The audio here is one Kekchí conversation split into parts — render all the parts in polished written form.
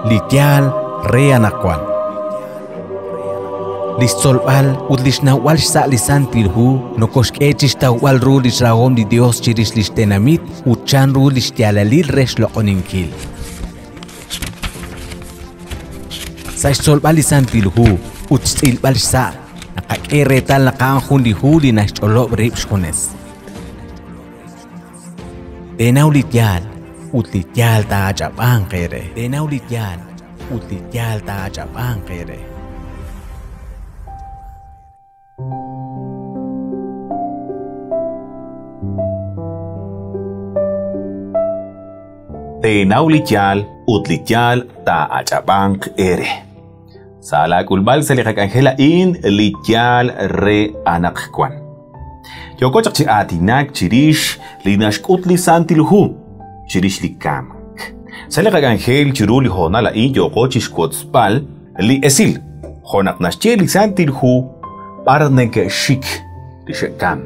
Li yaal re anaqwan. Li xtzolb'al ut li xnawb'al xsa' li Santil Hu nokoxk'e chi xtawb'al ru li xrahom li Yos chirix li xtenamit ut chanru li xyaalalil re xloq'oninkil. Sa' xtzolb'al li Santil Hu ut xtz'ilb'al xsa', naqak'e reetal naq a'an jun li hu li naxch'olob' rib' xjunes. Teenaw li yaal ut li yaal taa'ach'ab'anq eere. Teenaw li yaal ut li yaal taa'ach'ab'anq eere. Teenaw li yaal ut li yaal taa'ach'ab'anq eere. Sa' laak'ulb'al sa' li qak'anjel a'in li yaal re anaqwan. Yooko chaq chi aatinak chirix li naxk'ut li Santil Hu chirix li kamk. Sa' li qak'anjel chiru li hoonal a'in yooko chi xwotzb'al li esil jo' naq naxye li Santil Hu b'ar neke'xik li xe'kamk.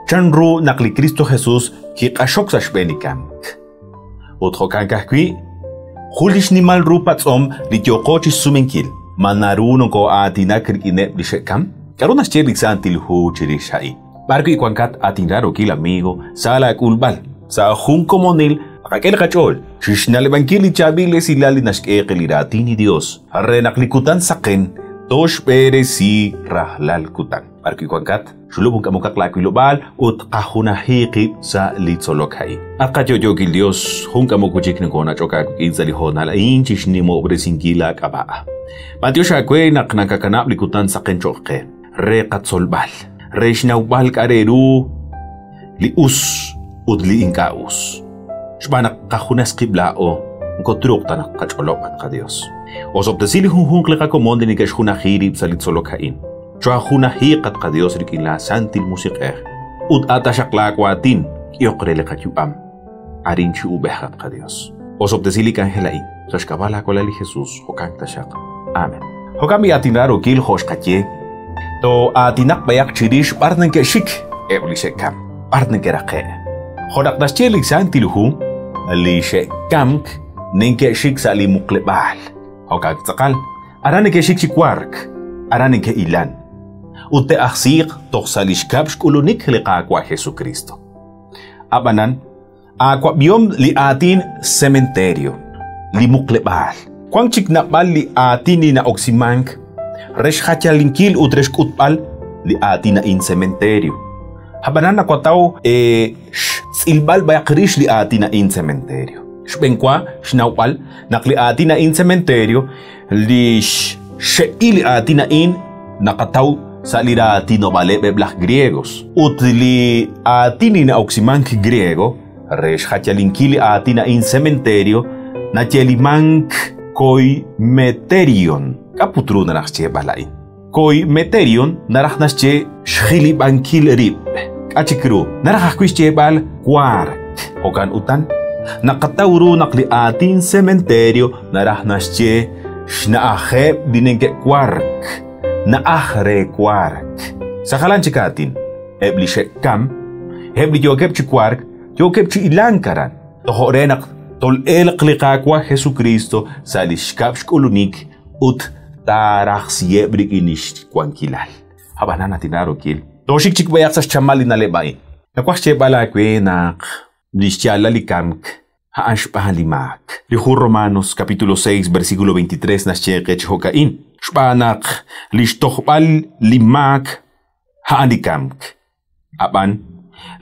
Chanru naq li Kristo Jesus kiq'axok sa' xb'een li kamk. Ut jo'kan ka'ajwi', jun li xnimal ru patz'om li yooqo chi xsumenkil, ma naru nokoo'aatinak rik'ineb' li xe'kamk? K'aru naxye li Santil Hu chirix a'in? B'ar wi' wankat at inraarokil amigo sa' laak'ulb'al, sa' jun komonil naqak'e li qach'ool chi xna'leb'ankil li chaab'il esilal li naxk'e qe li Raatin li Yos re naq li kutan saqen tooxb'eresi rajlal kutan. B'ar wi' wankat, xulub' unk'amokaq laawilob'aal ut qajunaji qib' sa' li tzolok a'in. At qayo'yookil Yos, jun k'amok wi' chik nokoonach'ok aawik'in sa' li hoonal a'in chi xnimob'resinkil laak'ab'a'. B'anyox aawe naq nakakanab' li kutan saqen cho'q qe, re qatzolb'al, re xnawb'al k'a' re ru li us ut li ink'a' us. Xb'aan naq qajunes qib' laa'o moko truuq ta naq tqach'olob' at qaYos. Osob'tesi li junjunq li qakomon li neke'xjunaji rib' sa' li tzolok a'in. Choojunajiiq at qaYos rik'in laasantil Musiq'ej ut a' taxaq laawaatin k'ihoq re li qayu'am arin chi uub'ej at qaYos. Osob'tesi li k'anjel a'in sa' xk'ab'a' laawalal li Jesus, jo'kan taxaq. Amen. Jo'kan b'i' at inraarookil jo' xqaye, too'aatinaq b'ayaq chirix b'ar neke'xik eb' li xe'kamk, b'ar neke'raqe'k. Jo' naq naxye li Santil Hu, li xe'kamk neke'xik sa' li muqleb'aal. Jo'kan tz'aqal, aran neke'xik chi wark, aran neke'ilan, ut te'ajsiiq toj sa' li xkab' xk'ulunik li Qaawa' Jesukriist. Ab'anan, aawab'ihom li aatin cementerio, li muqleb'aal. Wank chik naab'al li aatin li na'oksimank re xjayalinkil ut re xk'utb'al li aatin a'in cementerio. Ab'anan nawataw xtz'ilb'al b'ayaq rix li aatin a'in cementerio. Xb'eenwa xnawb'al naq li aatin a'in cementerio li xxe'il li aatin a'in naqataw sa' li raatinob'aaleb' eb' laj griegos ut li aatin li na'oksimank griego re xjayalinkil li aatin a'in cementerio nayeelimank koimeterion. K'a' put ru naraj xyeeb'al a'in? Koimeterion naraj naxye xjilib'ankil rib'. K'a' chik ru? Naraj ajwi' xyeeb'al wark. Jo'kan utan, naqataw ru naq li aatin cementerio naraj naxye xna'ajeb' li neke'wark, na'aj re wark. Sa' jalan chik aatin, eb' li xe'kam, eb' li yookeb' chi wark, yookeb' chi hilank aran. Tojo' re naq tol'elq li Qaawa' Jesukriist sa' li xkab' xk'ulunik ut taarajsiheb' rik'in li xwankilal. Ab'anan at inraarokil, tooxik chik b'ayaq sa' xchamal li na'leb' a'in. Nawaj xyeeb'al aawe naq li xyaalal li kamk a'an xb'aan li maak. Li hu Romanos capítulo 6 versículo 23 naxye qe chi jo'ka'in, xb'aan naq li xtojb'al li maak a'an li kamk. Ab'an,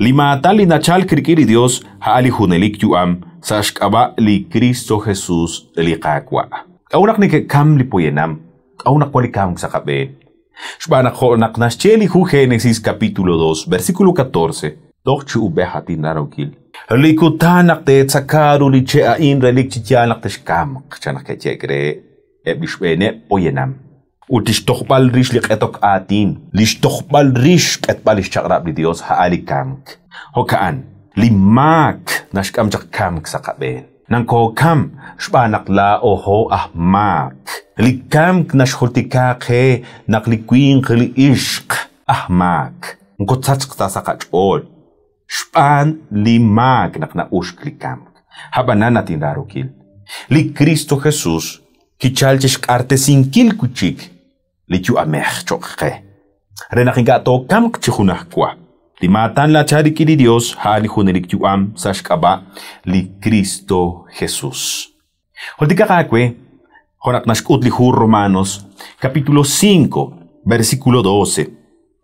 li maatan li nachalk rik'in li Yos a'an li junelik yu'am sa' xk'ab'a' li Kristo Jesus li Qaawa'. K'a'ut naq neke'kamk li poyanam? K'a'ut naq wank li kamk sa' qab'een? Xb'aan naq jo' naq naxye li hu Génesis capítulo 2 versículo 14, toj chi ub'ej at inraarokil. Li kutan naq teetzaka ru li che' a'in relik chi yaal naq texkamq, chan naq ke'yehe'k re eb' li xb'eeneb' poyanam. Ut li xtojb'al rix li q'etok aatin, li xtojb'al rix xq'etb'al li xchaq'rab' li Yos a'an li kamk. Jo'ka'an, li maak naxk'am chaq kamk sa' qab'een. Nakookam xb'aan naq laa'oho aj maak. Li kamk naxjultika qe naq li winq li ixq aj maak, moko tsachq ta sa' qach'ool. Xb'aan li maak naq na'uxk li kamk. Ab'anan at inraarokil, Li Kristo Jesus kichalk chi xq'axtesinkil wi' chik li yu'amej cho'q qe, re naq ink'a' tookamq chi junajwa. Li maatan nachalk rik'in li Yos a'an li junelik yu'am sa' xk'ab'a' li Kristo Jesus. Jultikaq aawe jo' naq naxk'ut li hu Romanos, capítulo 5, versículo 12.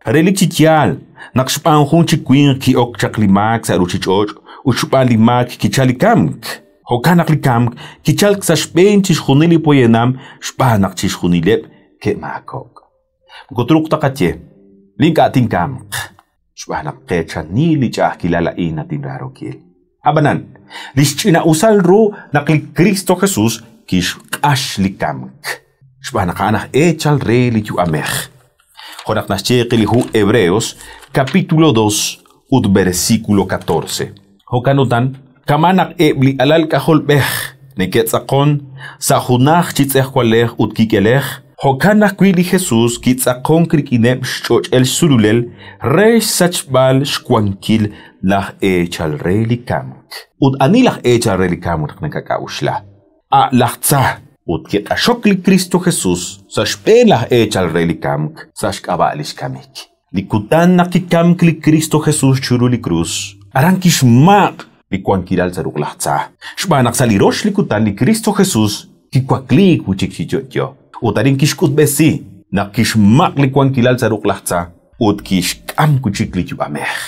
Relik chi yaal naq xb'aan jun chi winq ki'ok chaq li maak sa' ruuchich'och' ut xb'aan li maak kichalk li kamk. Jo'kan naq li kamk kichalk sa' xb'een chixjunil li poyanam xb'aan naq chixjunileb' ke'maakob'k. Moko truuq ta qaye, Li ink'a' tinkamq, xb'aan naq qeechani li ch'a'ajkilal a'in at inraarookil. Ab'anan, li xch'ina'usal ru naq li Kristo Jesus kixq'ax li kamk, xb'aan naq a'an aj eechal re li yu'amej. Jo' naq naxye qe li hu Hebreos, capítulo 2 ut versículo 14. Jo'kan utan, kama' naq eb' li alal k'ajolb'ej neke'tz'aqon sa' junaj chi tz'ejwalej ut kik'elej, jo'kan ajwi' li Jesus kitz'aqonk rik'ineb' xch'och'el xsululel re xsachb'al xwankil laj eechal re li kamk. Ut ani laj eechal re li kamk naq nakak'a'uxla? A' laj tza. Ut kiq'axok li Kristo Jesus sa' xb'een laj eechal re li kamk sa' xk'ab'a' li xkamik. Li kutan naq kikamk li Kristo Jesus chiru li krus, aran kixmaq' li wankilal sa' ruq' laj tza, xb'aan naq sa' li rox li kutan li Kristo Jesus kiwakliik wi' chik chi yo'yo. Ut arin kixk'utb'esi naq kixmaq' li wankilal sa' ruq' laj tza ut kixk'am wi' chik li yu'amej.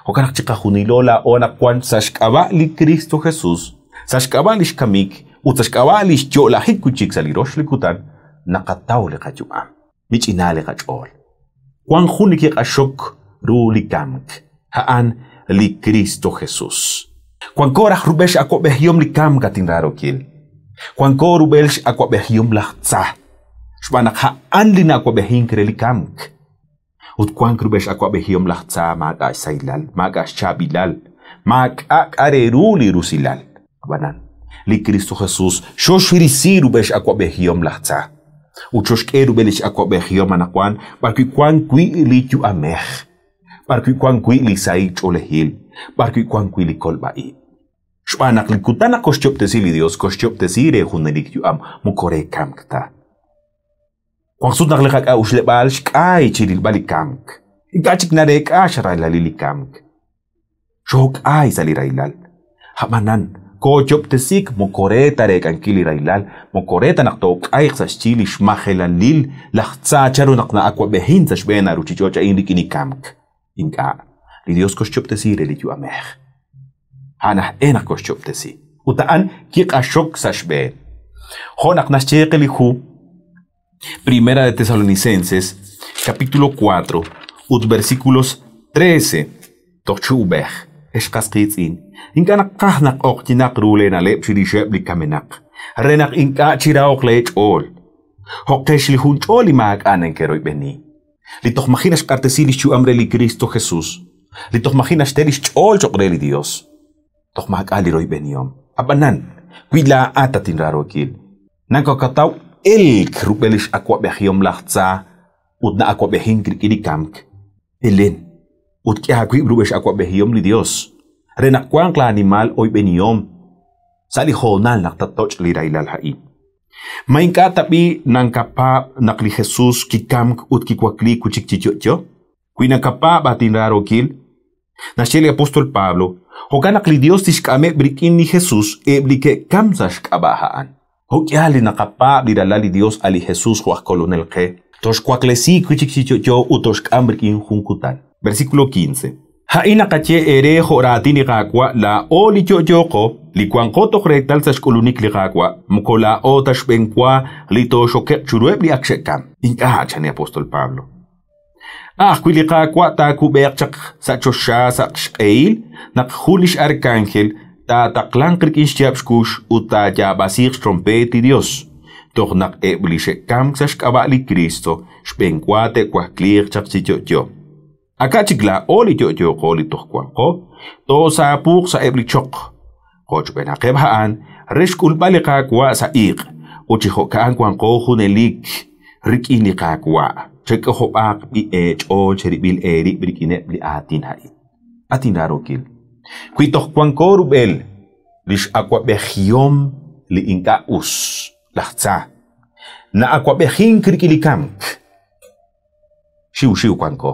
Jo'kan naq chiqajunilo laa'o anaqwan sa' xk'ab'a' li Kristo Jesus, sa' xk'ab'a' li xkamik ut sa' xk'ab'a' li xyo'lajik wi' chik sa' li rox li kutan, naqataw li qayu'am. Mich'ina li qach'ool. Wank jun li kiq'axok ru li kamk, a'an li Kristo Jesus. Wanko raj rub'el x'awab'ejihom li kamk, at inraarookil. Wanko rub'el x'awab'ejihom laj tza, xb'aan naq a'an li na'awab'ejink re li kamk. Ut wank rub'el x'awab'ejihom laj tza maak'a' xsahilal, maak'a' xchaab'ilal, maak'a' k'a' re ru li rusilal. Ab'anan, li Kristo Jesus xoxrisi rub'el x'awab'ejihom laj tza ut xoxk'e rub'el li x'awab'ejihom anaqwan b'arwi' wank wi' li yu'amej, b'arwi' wank wi' li sahil ch'oolejil, b'arwi' wank wi' li kolb'a ib'. Xb'aan naq li kutan naq koxyob'tesi li Yos, koxyob'tesi re junelik yu'am, moko re kamk ta. Wank sut naq li qak'a'uxleb'aal xk'ay chi rilb'al li kamk, ink'a' chik nareek'a xrahilalil li kamk. Xook'ay sa' li rahilal. Ab'anan, kooyob'tesiik moko re ta reek'ankil li rahilal, moko re ta naq took'ayq sa' xyi li xmajelalil laj tza chanru naq na'awab'ejin sa' xb'een a ruuchich'och' a'in rik'in li kamk. Ink'a', li Yos koxyob'tesi re li yu'amej. A'an aj e naq koxyob'tesi, ut a'an kiq'axok sa' xb'een. Jo' naq naxye qe li hu Primera de Tesalonicenses, capítulo 4 ut versículos 13 toj chi ub'ej. Ex qas qiitz'in, ink'a' naqaj naq q'oqyinaq ru leena'leb' chirixeb' li kamenaq, re naq ink'a' chirahoq leech'ool. Jo'qex li junch'ol li maak'a' neke'royb'eni, li toj maji' naxq'axtesi li xyu'am re li Kristo Jesus, li toj maji' naxte li xch'ool cho'q re li Yos, toj maak'a' li royb'enihom. Ab'anan, wi laa'at, at inraarookil, Nakakataw elk rub'el li x'awab'ejihom laj tza ut na'awab'ejink rik'in li kamk, elen ut k'e aawib' rub'el x'awab'ejihom li Yos, re naq wanq laanimal oyb'enihom sa' li hoonal naq tattoch' li rahilal a'in. Ma ink'a' tab'i' nankapaab' naq li Jesus kikamk ut kiwakliik wi' chik chi yo'yo? Wi nakapaab' at inraarookil, naxye li apóstol Pablo, jo'kan naq li Yos tixk'ameb' rik'in li Jesus eb' li ke'kamk sa' xk'ab'a' a'an. Jo'k'ihal li naqapaab' li Ralal li Yos a' li Jesus jo' aj Kolonel qe, toxwaklesi wi' chik chi yo'yo ut toxk'am rik'in jun kutan. Versículo 15. A'in naqaye eere jo' raatin li Qaawa', laa'o li yo'yooqo, li wanqo toj reetal sa' xk'ulunik li Qaawa', moko laa'o ta xb'enwa li tooxoke'q chiruheb' li ak xe'kamk. Ink'a', chan li apóstol Pablo. A' ajwi' li Qaawa' taakub'eeq chaq sa' choxa sa' xq'ehil naq jun li x'arkanjel taataqlanq rik'in xyaab' xkux ut taayaab'asiiq xtronpeet li Yos, toj naq eb' li xe'kamk sa' xk'ab'a' li Kristo xb'enwa te'wakliiq chaq chi yo'yo. Aka' chik laa'o li yo'yooqo li toj wanqo, toosaapuuq sa'eb' li choql, qochb'eenaqeb' a'an re xk'ulb'al li Qaawa' sa' iq', ut chi jo'ka'an wanqo junelik rik'in li Qaawa'. Chek'ojob'aaq b'i' eech'ool cherib'il eerib' rik'ineb' li aatin a'in. At inraarookil, wi toj wanko rub'el li x'awab'ejihom li ink'a' us, laj tza, na'awab'ejink rik'in li kamk. Xiwxiw wanko,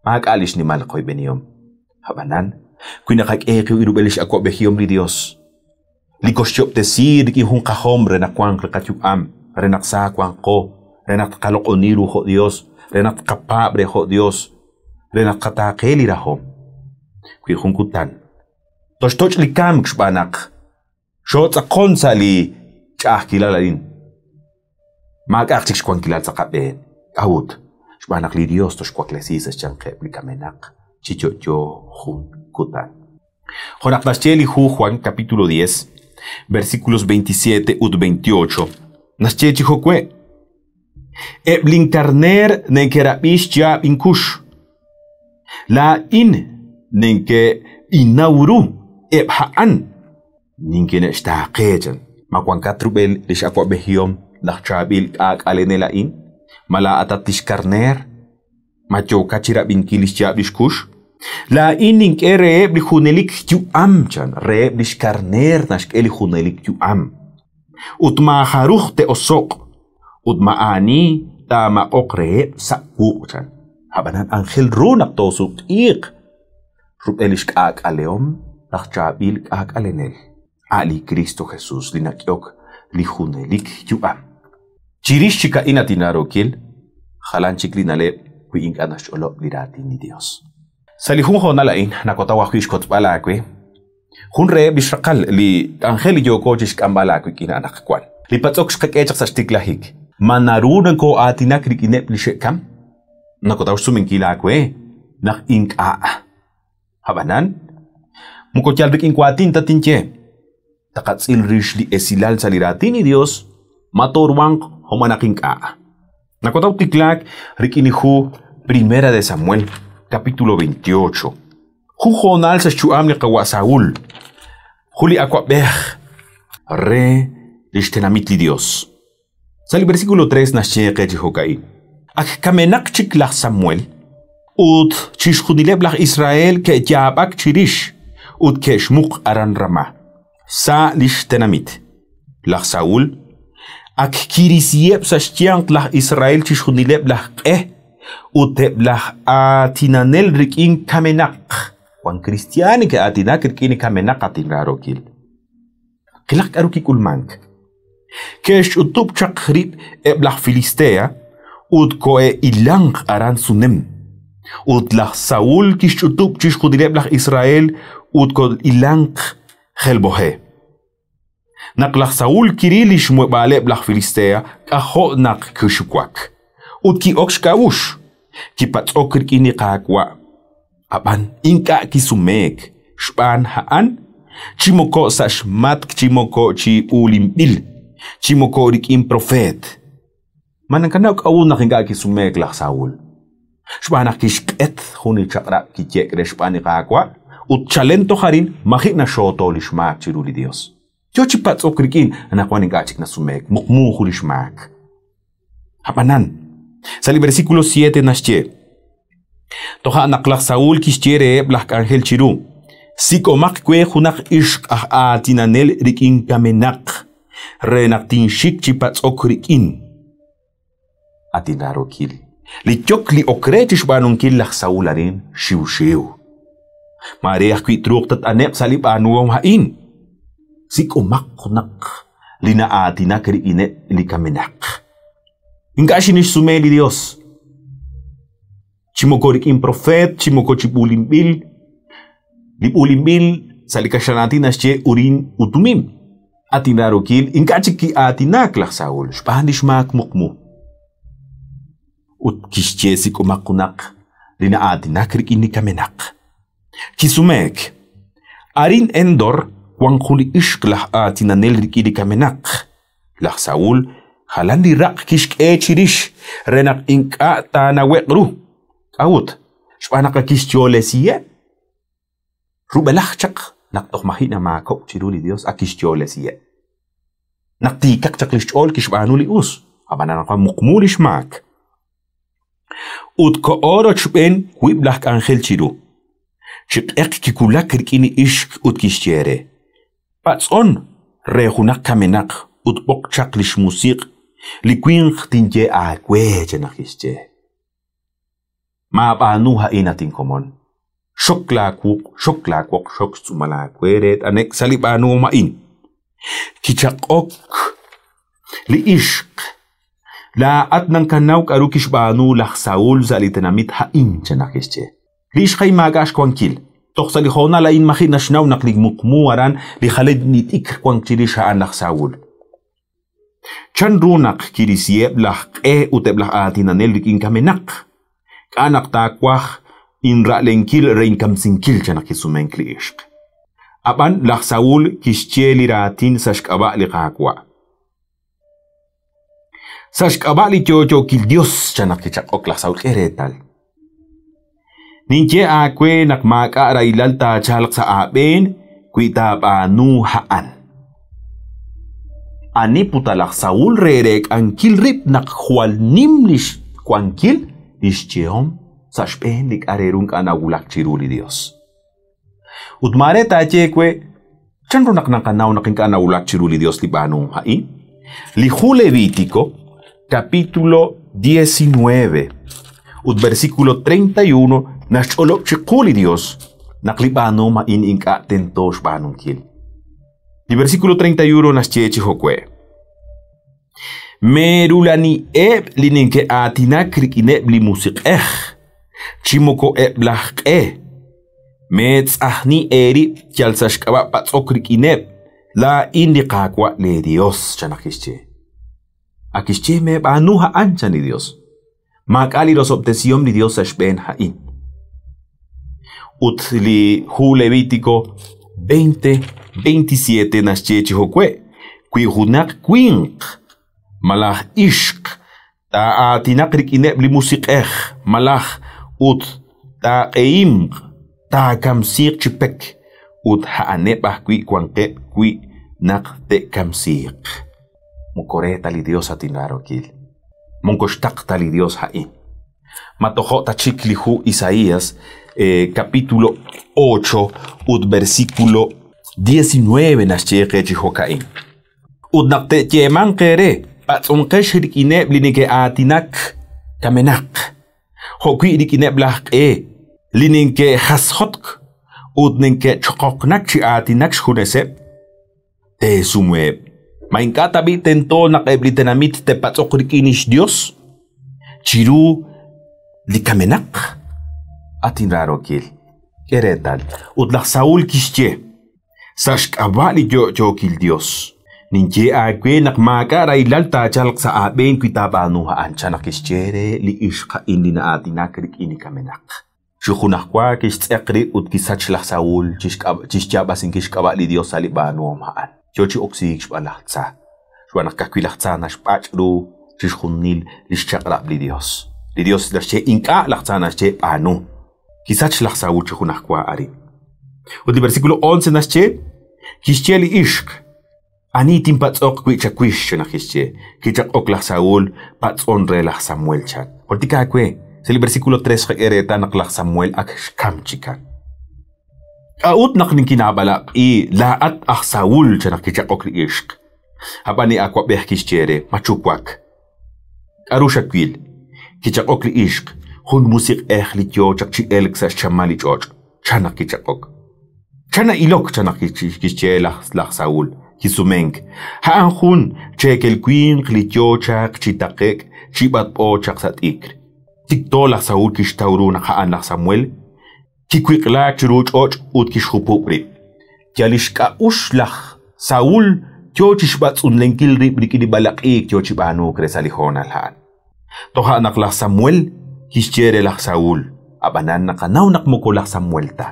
maak'a' li xnimal qoyb'enihom. Ab'anan, wi naqak'e qib' rub'el li x'awab'ejihom li Yos, li koxyob'tesi rik'in jun qajom re naq wanq li qayu'am, re naq sa wanqo, re naq tqaloq'oni ru jo' Yos, re naq tqapaab' re jo' Yos, re naq tqataaqe li rajom. Wi jun kutan toxtoch' li kamk xb'aan naq xootz'aqon sa' li ch'a'ajkilal a'in, maak'a'aq chik xwankilal sa' qab'een. K'a'ut? Xb'aan naq li Yos toxwaklesi sa' xyanqeb' li kamenaq chi yo'yo jun kutan. Jo' naq naxye li hu Juan capítulo 10, versículos 27 ut 28, naxye chi jo'we', Eb' linkarneer neke'rab'i xyaab' inkux. Laa'in ninke'b'innaw ru eb' a'an ninkine'xtaaqe, chan. Ma wankat rub'el li x'awab'ejihom laj chaab'il k'aak'alenel a'in? Ma laa'atat li xkarneer? Ma yookat chi rab'inkil li xyaab' li xkux? Laa'in nink'e reheb' li junelik yu'am, chan, reheb' li xkarneer naxk'e li junelik yu'am. Ut maajaruj te'oso'q, ut maa'ani taamaq'oq reheb' sa' wuq', chan. Ab'anan anjel ru naq toosutq'iiq rub'el li xk'aak'alehom laj chaab'il k'aak'alenel, a' li Kristo Jesus li nak'ehok li junelik yu'am. Chirix chik a'in, at inraarookil, jalan chik li na'leb' wi ink'a' naxch'olob' li raatin li Dios. Sa' li jun hoonal a'in, nakotaw ajwi' xkotzb'al aawe jun reheb' lix raqal li k'anjel li yooko chixk'amb'al aawik'in anaqwan. Li patz'ok xqak'e chaq sa' xtiklajik, ma naru nokoo'aatinak rik'ineb' li xe'kam? Nakotaw xsumenkil aawe naq ink'a'. Ab'anan, moko yal rik'in waatin ta tinye. Taqatz'il rix li esilal sa' li raatin li Dios, ma tooruhanq jo' ma naq ink'a'. Nakotaw tiklaak rik'in li hu Primera de Samuel, capítulo 28. Jun hoonal sa' xyu'am li qawa' Saúl, jun li awab'ej re lix tenamit li Dios. Sa' li versículo 3 naxye qe chi jo'ka'in: Ak kamenaq chik laj Samuel, ut chixjunileb' laj Israel ke'yaab'ak chirix ut ke'xmuq aran Ramá, sa' li xtenamit. Laj Saúl ak kirisiheb' sa' xyanq laj Israel chixjunileb' laj q'e ut eb' laj aatinanel rik'in kamenaq. Wan kristiaan neke'aatinak rik'in li kamenaq, at inraarookil. Qilaq k'aru kik'ulmank. Ke'xch'utub' chaq rib' eb' laj Filistea ut ko'e'ilanq aran Sunem. Ut laj Saúl kixch'utub' chixjunileb' laj Israel ut ko'ilanq Jelbohé. Naq laj Saúl kiril li xmuheb'aaleb' laj Filistea, k'ajo' naq kixuwak ut ki'ok xk'a'uxl. Kipatz'ok rik'in li Qaawa', ab'an ink'a' kisumeek xb'aan a'an, chi moko sa' xmatk' chi moko chi b'uulinb'il, chi moko rik'in propeet. Ma nakanaw k'a'ut naq ink'a' kisumeek laj Saúl? Xb'aan naq kixq'et jun li chaq'rab' kiye'k re xb'aan li Qaawa' ut chalen toj arin maji' naxooto li xmaak chiru li Yos. Yo chi patz'ok rik'in, anaqwan ink'a' chik nasumeek, muqmu jun li xmaak. Ab'anan, sa' li versículo 7 naxye: Toja' naq laj Saúl kixye reheb' laj k'anjel chiru: Sik'omaq we junaq ixq aj aatinanel rik'in kamenaq, re naq tinxik chi patz'ok rik'in. At inraarookil, li yok li ok re chi xb'aanunkil laj Saúl arin xiwxiw. Maare ajwi' truuq tat'ane'q sa' li b'aanuhom a'in. Sik'omaq junaq li na'aatinak rik'ineb' li kamenaq. Ink'a' xinixsume li Yos, chi moko rik'in propeet, chi moko chi b'uulinb'il. Li b'uulinb'il sa' li kaxlan aatin naxye Urim ut Tumim. At inraarookil, ink'a' chik ki'aatinak laj Saúl xb'aan li xmaak muqmu. Ut kixye sik'omaq junaq li na'aatinak rik'in li kamenaq. Kisumeek, Arin Endor wank jun li ixq laj aatinanel rik'in li kamenaq. Laj Saúl jalan li raq' kixk'e chirix re naq ink'a' taanawe'q ru. K'a'ut? Xb'aan naq kixyoolesiheb'. Rub'elaj chaq naq toj maji' namaakob'k chiru li Yos ak kixyoolesiheb'. Naq tiikaq chaq li xch'ool kixb'aanu li us, ab'an anaqwan muqmu li xmaak. Ut koho rochb'een wiib' laj k'anjel chiru. Chi q'eq kiwulak rik'in li ixq ut kixye re: Patz'on re junaq kamenaq ut b'oq chaq li xmusiq' li winq tinye aawe, chan naq kixye. Maab'aanu a'in, at inkomon. Xok laawuq', xok laawoq, xok xtz'uumal aawe re t'ane'k sa' li b'aanuhom a'in. Kichaq'ok li ixq, Laa'at nakanaw k'aru kixb'aanu laj Saúl sa' li tenamit a'in, chan naq kixye. Li ixq a'in maak'a' xwankil. Toj sa' li hoonal a'in maji' naxnaw naq li muqmu aran li jalan li t'ikr wank chirix a'an laj Saúl. Chan ru naq kirisiheb' laj q'e ut eb' laj aatinanel rik'in kamenaq? K'a' naq taawaj inra'lenkil re inkamsinkil? chan naq kisumenk li ixq. Ab'an laj Saúl kixye li raatin sa' xk'ab'a' li Qaawa'. Sa' xk'ab'a' li yo'yookil Yos, chan naq kichaq'ok laj Saúl, k'e reetal. Ninye aawe naq maak'a' rahilal taachalq sa' aab'een wi taab'aanu a'an. Ani puta laj Saúl re reek'ankil rib' naq jwal nim li xwankil li xyehom sa' xb'een li k'a' re ru ink'a' nawulak chiru li Yos? Ut maare taaye we, Chanru naq naqanaw naq ink'a' nawulak chiru li Yos li b'aanuhom a'in? Li hu Levítico, capítulo 19 ut versículo 31 naxch'olob' chiqu li Yos naq li b'aanuhom a'in ink'a' tento xb'aanunkil. Li versículo 31 naxye chi jo'we', Meerulani'eb' li neke'aatinak rik'ineb' li musiq'ej, chi moko eb' laj q'e. Meetz'ajni eerib' yal sa' xk'ab'a' patz'ok rik'ineb', laa'in li Qaawa' leeYos, chan naq kixye. Ak kixye meeb'aanu a'an, chan li Yos. Maak'a' li rosob'tesihom li Yos sa' xb'een a'in. Ut li hu Levítico 20, 27 naxye chi jo'we', wi junaq winq malaj ixq taa'aatinaq rik'ineb' li musiq'ej malaj ut taaq'ehimq, taakamsiiq chi pek, ut a'aneb' ajwi' wanqeb' wi' naq te'kamsiiq. Moko re ta li Yos at inraarokil, moko xtaql ta li Yos a'in. Ma tojo' ta chik li hu Isaías, eh, capítulo 8 ut versículo 19 naxye qe chi jo'ka'in. Ut naq te'yeemanq eere, patz'onqex rik'ineb' li neke'aatinak kamenaq, jo'wi' rik'ineb' laj q'e li neke'jasjotk ut neke'choqoqnak chi aatinak xjuneseb', teesumeheb'. Ma ink'a' tab'i' tento naq eb' li tenamit te'patz'oq rik'in li xYos chiru li kamenaq? At inraarookil, k'e reetal. Ut laj Saúl kixye, Sa' xk'ab'a' li yo'yookil Yos, ninye aawe naq maak'a' rahilal taachalq sa' aab'een wi taab'aanu a'an, chan naq kixye re li ixq a'in li na'aatinak rik'in li kamenaq. Chi junajwa kixtz'eq rib' ut kisach laj Saúl chi xyaab'asinkil xk'ab'a' li Yos sa' li b'aanuhom a'an. Yo chi oksiik xb'aan laj tza, xb'aan naq ka'ajwi' laj tza naxpach' ru chixjunil li xchaq'rab' li Yos. Li Yos naxye ink'a', laj tza naxye b'aanu. Kisach laj Saúl chi junajwa arin. Ut li versículo 11 naxye, kixye li ixq, Ani tinpatz'oq wi' chawix, chan naq kixye. Kichaq'ok laj Saúl, patz'on re laj Samuel, chan. Jultik aawe, sa' li versículo 3 xqak'e reetal naq laj Samuel ak xkam chikan. K'a'ut naq ninkinaab'alaq'i laa'at aj Saúl, chan naq kichaq'ok li ixq. Ab'an li awab'ej kixye re, Matxuwak. K'aru xawil? Kichaq'ok li ixq, Jun musiq'ej li yo chaq chi elk sa' xchamal li ch'och', chan naq kichaq'ok. Chan na'ilok, chan naq kixye laj Saúl. Kisumenk, A'an jun cheekel winq li yo chaq chi taqe'k chi b'atb'o chaq sa' t'ikr. Tikto laj Saúl kixtaw ru naq a'an laj Samuel, Kiwiq'laak chiru ch'och' ut kixjupub' rib'. Yal li xk'a'uxl laj Saúl yo chi xb'atz'unlenkil rib' rik'in li b'alaq'iik yo chi b'aanuuk re sa' li honal a'an. Toja' naq laj Samuel kixye re laj Saúl, Ab'anan naqanaw naq moko laj Samuel ta.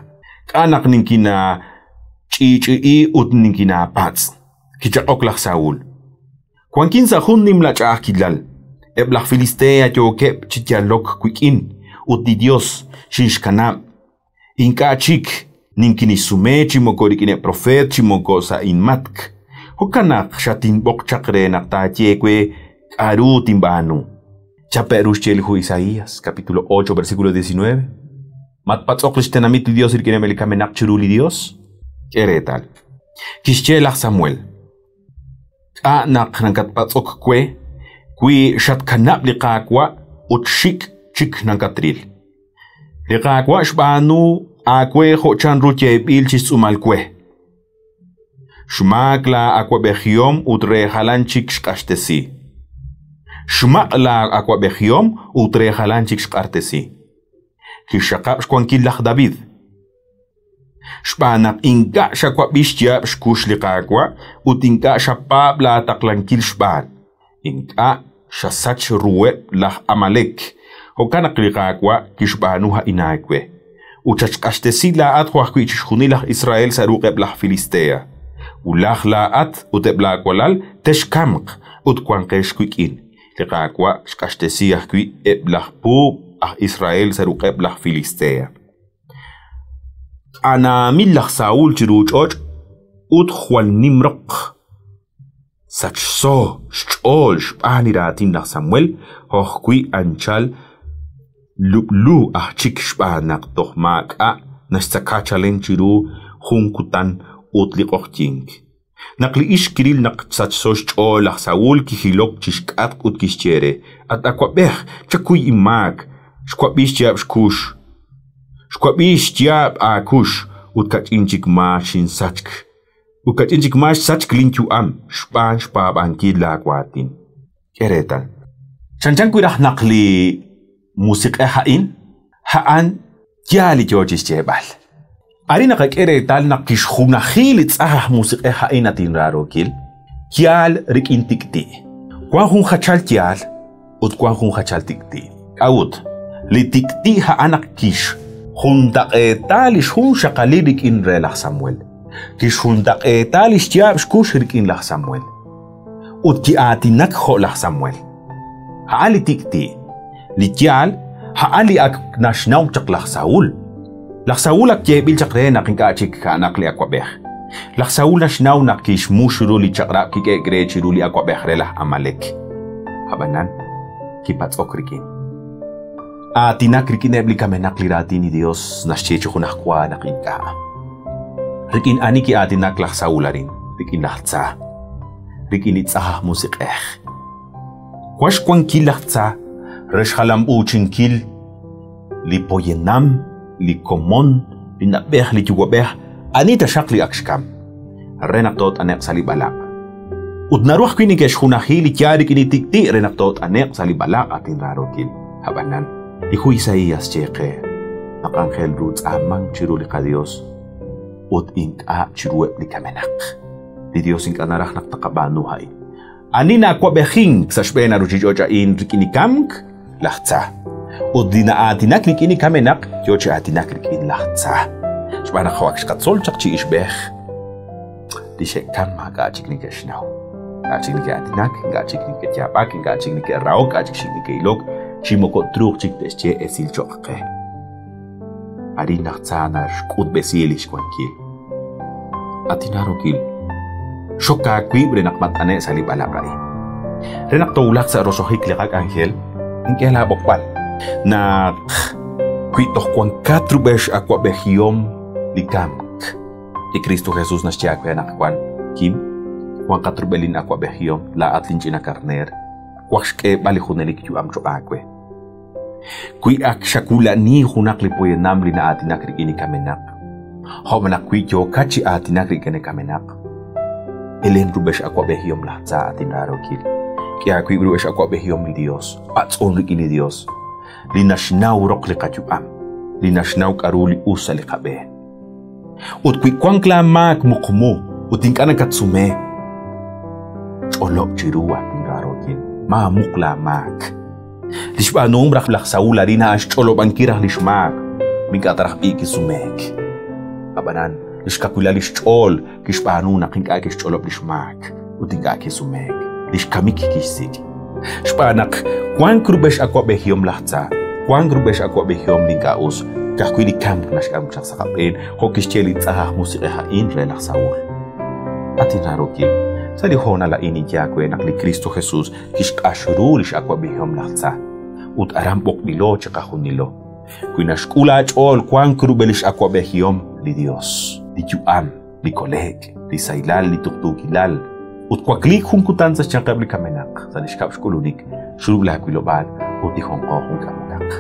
K'a' naq ninkinaach'i'ch'i'i ut ninkinaapatz'? Kichaq'ok laj Saúl, Wankin sa' jun nimla ch'a'ajkilal. Eb' laj Filistea yookeb' chi yalok wik'in ut li Yos xinxkanab'. Ink'a' chik ninkinixsume chi moko rik'ineb' propeet chi moko sa' inmatk'. Jo'kan naq xatinb'oq chaq re naq taaye we k'aru tinb'aanu. Chape' ru xye li hu Isaías, capítulo 8, versículo 19. Matpatz'oq li xtenamit li Yos rik'ineb' li kamenaq chiru li Yos? K'e reetal. Kixye laj Samuel. K'a' naq nakatpatz'ok we wi xatkanab' li Qaawa' ut xik' chik nakatril? Li Qaawa' xb'aanu aawe jo' chanru yeeb'il chi xtz'uumal we. Xmaak laa'awab'ejihom ut re jalan chik xq'axtesi. Xmaq' laa'awab'ejihom ut re jalan chik xq'axtesi. Kixxaqab' xwankil laj David. Xb'aan naq ink'a' xawab'i xyaab' xkux li Qaawa' ut ink'a' xapaab' laataqlankil xb'aan, ink'a' xasach ruheb' laj Amalek, jo'kan naq li Qaawa' kixb'aanu a'in aawe, ut xatxq'axtesi laa'at jo' ajwi' chixjunil laj Israel sa' ruq'eb' laj Filistea. Wulaj laa'at ut eb' laawalal texkamq ut wanqex wik'in. Li Qaawa' xq'axtesi ajwi' eb' laj puub' aj Israel sa' ruq'eb' laj Filistea. T'anaamil laj Saúl chiru ch'och' ut jwal nim roq. Sachso xch'ool xb'aan li raatin laj Samuel jo'ajwi' anchal lub'lu aj chik xb'aan naq toj maak'a' naxtzaka chalen chiru jun kutan ut li q'oqyink. Naq li ixq kiril naq sachso xch'ool laj Saúl, kijilok chi xk'atq ut kixye re: At awab'ej, chakuy inmaak, xwab'i xyaab' xkux, xwab'i xyaab' aakux ut kach'in chik maa xinsachk, ut kach'in chik maa xsachk linyu'am xb'aan xpaab'ankil laawaatin. K'e reetal. Chanchan wi' raj naq li musiq'ej a'in, a'an yaal li yoo chixyeeb'al. Arin naqak'e reetal naq kixjunaji li tz'aj aj musiq'ej a'in at inraarookil, yaal rik'in tik'ti'. Wan jun jachal yaal ut wan jun jachal tik'ti'. K'a'ut? Li tik'ti' a'an naq kixjuntaq'eeta li xjunxaqalil rik'in re laj Samuel. Kixjuntaq'eeta li xyaab' xkux rik'in laj Samuel. Ut ki'aatinak jo' laj Samuel. A'an li tik'ti'. Li yaal, a'an li ak naxnaw chaq laj Saúl. Laj Saúl ak yeeb'il chaq re naq ink'a' chik a'anaq li awab'ej. Laj Saúl naxnaw naq kixmux ru li chaq'rab' kik'e'k re chiru li awab'ej re laj Amalek. Ab'anan, kipatz'ok rik'in. Aatinak rik'ineb' li kamenaq li raatin li Yos naxye chi junajwa naq ink'a'. Rik'in ani ki'aatinak laj Saúl arin? Rik'in laj Tza, rik'in li tz'aj aj musiq'ej. Wan xwankil laj Tza re xjalam'uuchinkil li poyanam, li komon, li na'b'ej, li yuwa'b'ej, ani taxaq li ak xkam, re naq toot'ane'q sa' li b'alaq'. Ut naru ajwi' neke'xjunaji li yaal rik'in li tik'ti' re naq toot'ane'q sa' li b'alaq', at inraarookil. Ab'anan, li hu Isaías xye qe naq anjel ru tz'aamank chiru li qaDios ut ink'a' chiruheb' li kamenaq. Li Dios ink'a' naraj naq taqab'aanu a'in. Ani na'awab'ejink sa' xb'een a ruuchich'och' a'in rik'in li kamk? Laj Tza. Ut li na'aatinak rik'in li kamenaq yo chi aatinak rik'in laj Tza. Xb'aan naq jo' ak xqatzol chaq chi ixb'ej, li xe'kamk maak'a' chik neke'xnaw. Ink'a' chik neke'aatinak, ink'a' chik neke'yaab'ak, ink'a' chik neke'rahok, ink'a' chik xik neke'ilok, chi moko truuq chik te'xye esil cho'q qe. Arin laj Tza naxk'utb'esi li xwankil. At inraarokil, xok aawib' re naq matt'ane' sa' li b'alaq' a'in. Re naq toowulaq sa' roso'jik li qak'anjel, ink'e laab'oqb'al naq wi toj wankat rub'el x'awab'ejihom li kamk, li Kristo Jesus naxye aawe anaqwan, Kim, wanqat rub'el lin'awab'ejihom, laa'at linch'ina karneer, waj xk'eeb'al li junelik yu'am cho'q aawe. Wi ak xawula'ani junaq li poyanam li na'aatinak rik'in li kamenaq, jo' naq wi yookat chi aatinak rik'in li kamenaq, elen rub'el x'awab'ejihom laj Tza, at inraarookil. K'e aawib' rub'el x'awab'ejihom li Yos, patz'on rik'in li Yos, li naxnaw roq li qayu'am, li naxnaw k'aru li us sa' li qab'een. Ut wi wank laamaak muqmu ut ink'a' nakatsume, ch'olob' chiru, at inraarookil, maamuq laamaak. Li xb'aanuhom raj laj Saúl arin a'an xch'olob'ankil raj li xmaak, ink'a' ta raj b'i' kisumeek. Ab'anan, li xkawilal li xch'ool kixb'aanu naq ink'a' kixch'olob' li xmaak ut ink'a' kisumeek, li xkamik kixsik'. Xb'aan naq wank rub'el x'awab'ejihom laj Tza, wank rub'el x'awab'ejihom li ink'a' us, ka'ajwi' li kamk naxk'am chaq sa' qab'een, jo' kixye li tz'aj aj musiq'ej a'in re laj Saúl. At inraarookil, sa' li hoonal a'in ninye aawe naq li Kristo Jesus kixq'ax ru li x'awab'ejihom laj Tza, ut aran b'oqb'ilo chiqajunilo. Wi naxk'ul aach'ool wank rub'el li x'awab'ejihom li Yos, li yu'am, li kole'k, li sahilal, li tuqtuukilal, Ut wakliik jun kutan sa' xyanqeb' li kamenaq, sa' li xkab' xk'ulunik, xulub' laawilob'aal ut tijonqo jun k'amokaq.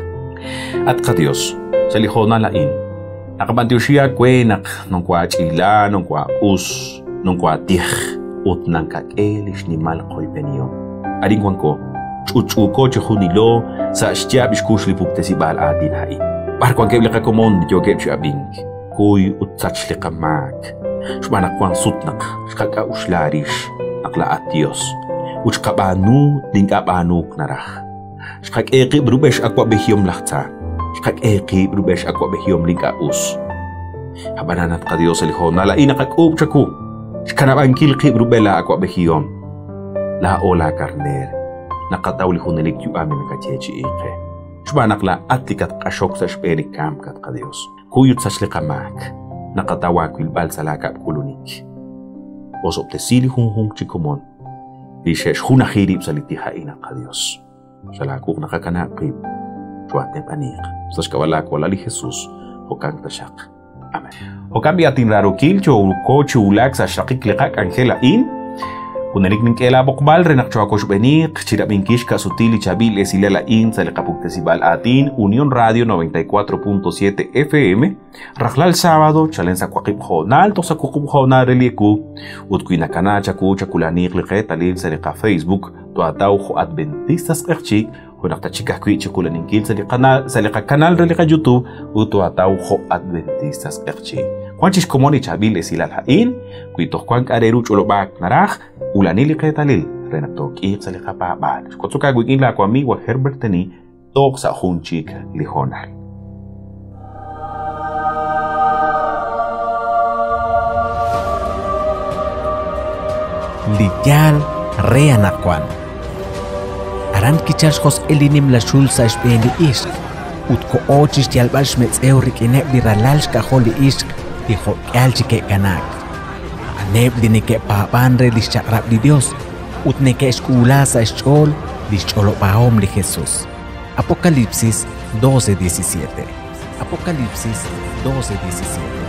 At qaDios, sa' li hoonal a'in, naqab'antioxi aawe naq nonkoaach'iila, nonkoaaq'us, nonkoaatij ut nankak'e li xnimal qoyb'enihom. Arin wanko, ch'utch'uuko chi junilo sa' xyaab' xkux li puktesib'aal aatin a'in. B'ar wankeb' li qakomon li yookeb' chi ab'ink? Kuy ut sach li qamaak, xb'aan naq wank sut naq xqak'a'uxla rix naq laa'at Yos ut xqab'aanu li ink'a' b'aanuuk naraj. Xqak'e qib' rub'el x'awab'ejihom laj tza, xqak'e qib' rub'el x'awab'ejihom li ink'a' us. Ab'anan at qaYos sa' li hoonal a'in naqak'uub' chawu xkanab'ankil qib' rub'el laa'awab'ejihom. Laa'o laakarneer, naqataw li junelik yu'am li nakayeechi'i qe. Xb'aan naq laa'at li katq'axok sa' xb'een li kamk, at qaYos. Kuy ut sach li qamaak, naqataw aawilb'al sa' laakab' k'ulunik. Osob'tesi li junjunq chi komon li xe'xjunaji rib' sa' li tij a'in, at qaDios. Sa' laawuq naqakanab' qib', choo'atenq'aniiq. Sa' xk'ab'a' laawalal li Jesus, jo'kan taxaq. Amen. Jo'kan b'i' at inraarokil, yooko chi wulak sa' xraqik li qak'anjel a'in. Junelik nink'e laab'oqb'al re naq choo'awochb'eeniq chi rab'inkil xka'sutil li chaab'il esilal a'in sa' li qapuktesib'aal aatin Unión Radio 94.7 FM rajlal sábado chalen sa' waqib' hoonal toj sa' wuqub' hoonal re li ewu ut wi nakana chawu chakulaniq li qeetalil sa' li qaFacebook toataw jo' Adventistas Q'eqchi' jo' naq tatxik ajwi' chi qulaninkil sa' li qanal sa' li qakanal re li qaYouTube ut toataw jo' Adventistas Q'eqchi'. Wan chi xkomon li chaab'il esilal a'in, wi toj wan k'a' re ru ch'olob'aak naraj, ulani li qeetalil re naq took'iiq sa' li qapaab'aal. Xwotzok aawik'in laa wamiiw aj Herbert Teni toj sa' jun chik li hoonal. Li yaal re anaqwan. Aran kichalk xjosq'il li nimla xul sa' xb'een li ixq ut koho chi xyalb'al xmetz'ew rik'ineb' li ralal xk'ajol li ixq li jo'k'ihal chi ke'kanaak. A'aneb' li neke'paab'ank re li xchaq'rab' li Yos ut neke'xk'uula sa' xch'ool li xch'olob'ahom li Jesus. Apocalipsis 12:17. Apocalipsis 12:17.